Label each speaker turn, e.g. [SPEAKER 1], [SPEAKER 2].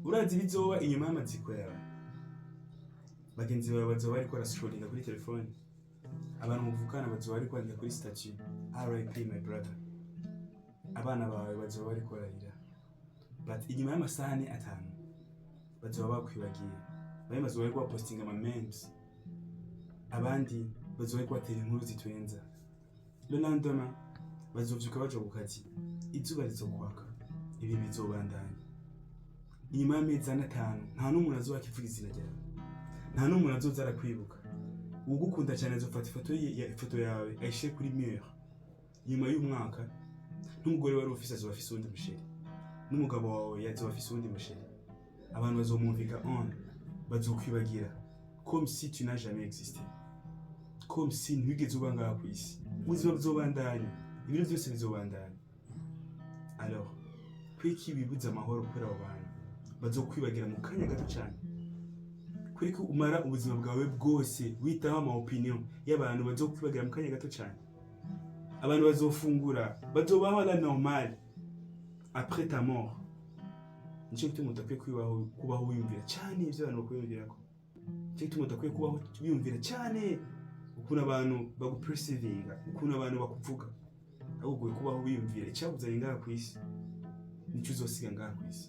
[SPEAKER 1] Urazi ibizoba inyuma y'amaziko yawe? Bagenzi bawe bazoba bariko barascrollinga kuri telefone, abantu muvukana bazoba bari kwandika kuri statut "RIP my brother", abana bawe bazoba bariko bararira, but inyuma y'amasaha 4, 5 bazoba bakwibagiye. Bamwe bazoba bariko bapostinga ama memes, abandi bazoba bariko batera inkuru zitwenza. Le lendemain bazovyuka baja ku kazi, izuba rizokwaka, ibintu bizobandanya. Inyuma y'amezi 4, 5, nta n'umuntu azoba akivuga izina ryawe, nta n'umuntu azoza arakwibuka. Uwugukunda cyane azofata ifoto ifoto yawe ayishire kuri mur. Nyuma y'umwaka, n'umugore wari ufise azoba afise uwundi mu chéri, n'umugabo wawe yazoba afise uwundi mu chéri. Abantu bazomwumvika on bazokwibagira comme si tu n'as jamais existé, comme si ntiwigeze uba ngaha ku isi. Ubuzima buzobandanya, ibintu byose bizobandanya. Alors kwiki wibuza amahoro kubera abo bantu bazokwibagira mu kanya gato cyane? Kuri ko umara ubuzima bwawe bwose witaho ama opinion y'abantu bazokwibagira mu kanya gato cyane? Abantu bazofungura, bazobaho la normale après ta mort. Nicyo gituma udakwiye kubaho wiyumvira cyane ibyo abantu bakwiyumvirako. Nicyo gituma udakwiye kubaho wiyumvira cyane ukuntu abantu baguperceivinga, ukuntu abantu bakuvuga, ahubwo ukwiye kubaho wiyumvira icyakuzanye ngaha ku isi, nicyo uzosiga ngaha ku isi.